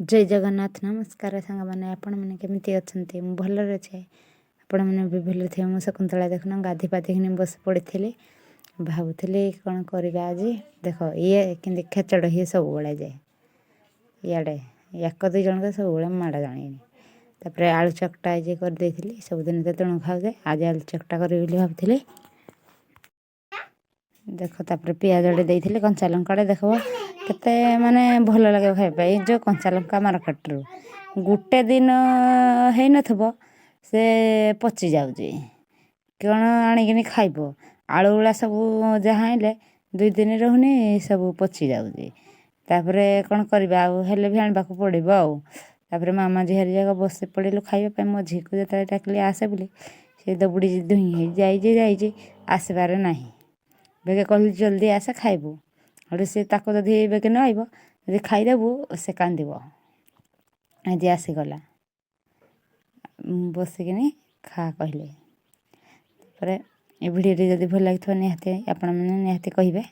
ଜୟ ଜଗନ୍ନାଥ। ନମସ୍କାର ସାଙ୍ଗମାନେ, ଆପଣମାନେ କେମିତି ଅଛନ୍ତି? ମୁଁ ଭଲରେ ଅଛି, ଆପଣମାନେ ବି ଭଲରେ ଥିବେ। ମୁଁ ଶକୁନ୍ତଳା। ଦେଖୁନ, ଗାଧୋଇ ପାଧେଇକିନି ବସି ପଡ଼ିଥିଲି, ଭାବୁଥିଲି କ'ଣ କରିବା ଆଜି। ଦେଖ, ଇଏ କେମିତି ଖେଚଡ଼ ହିଏ ସବୁବେଳେ ଯାଏ ଇଆଡ଼େ। ୟାକ ଦୁଇ ଜଣଙ୍କ ସବୁବେଳେ ମାଡ଼ ଜାଣିନି। ତାପରେ ଆଳୁ ଚକଟା ଆଜି କରିଦେଇଥିଲି। ସବୁଦିନ ତ ତୁଣ ଖାଉଛେ, ଆଜି ଆଳୁ ଚକଟା କରିବି ବୋଲି ଭାବୁଥିଲି। ଦେଖ, ତାପରେ ପିଆଜଟେ ଦେଇଥିଲି, କଞ୍ଚା ଲଙ୍କାଟେ। ଦେଖିବ କେତେ ମାନେ ଭଲ ଲାଗିବ ଖାଇବା ପାଇଁ। ଏଇ ଯେଉଁ କଞ୍ଚା ଲଙ୍କା ମାର୍କେଟରୁ ଗୋଟେ ଦିନ ହେଇନଥିବ, ସେ ପଚି ଯାଉଛି। କ'ଣ ଆଣିକିନି ଖାଇବ? ଆଳୁ ଗୁଡ଼ା ସବୁ ଯାହା ଆଣିଲେ 2 ଦିନ ରହୁନି, ସବୁ ପଚି ଯାଉଛି। ତାପରେ କ'ଣ କରିବା ଆଉ? ହେଲେ ବି ଆଣିବାକୁ ପଡ଼ିବ ଆଉ। ତାପରେ ମାମା ଝିଆରୀ ଯାକ ବସି ପଡ଼ିଲୁ ଖାଇବା ପାଇଁ। ମୋ ଝିଅକୁ ଯେତେବେଳେ ଡାକିଲି ଆସେ ବୋଲି, ସେ ଦବୁଡ଼ି ଧୁଇଁ ହେଇ ଯାଇଛି ଯାଇଛି, ଆସିବାରେ ନାହିଁ। ବେଗେ କହିଲି, ଜଲ୍ଦି ଆସେ, ଖାଇବୁ। ହେଠୁ ସେ ତାକୁ ଯଦି ବେଗେ ନ ଆଇବ, ଯଦି ଖାଇଦେବୁ, ସେ କାନ୍ଦିବ। ଆଜି ଆସିଗଲା, ବସିକିନି ଖା କହିଲେ। ତାପରେ ଏ ଭିଡ଼ିଓଟି ଯଦି ଭଲ ଲାଗିଥିବ, ନିହାତି ଆପଣମାନେ ନିହାତି କହିବେ।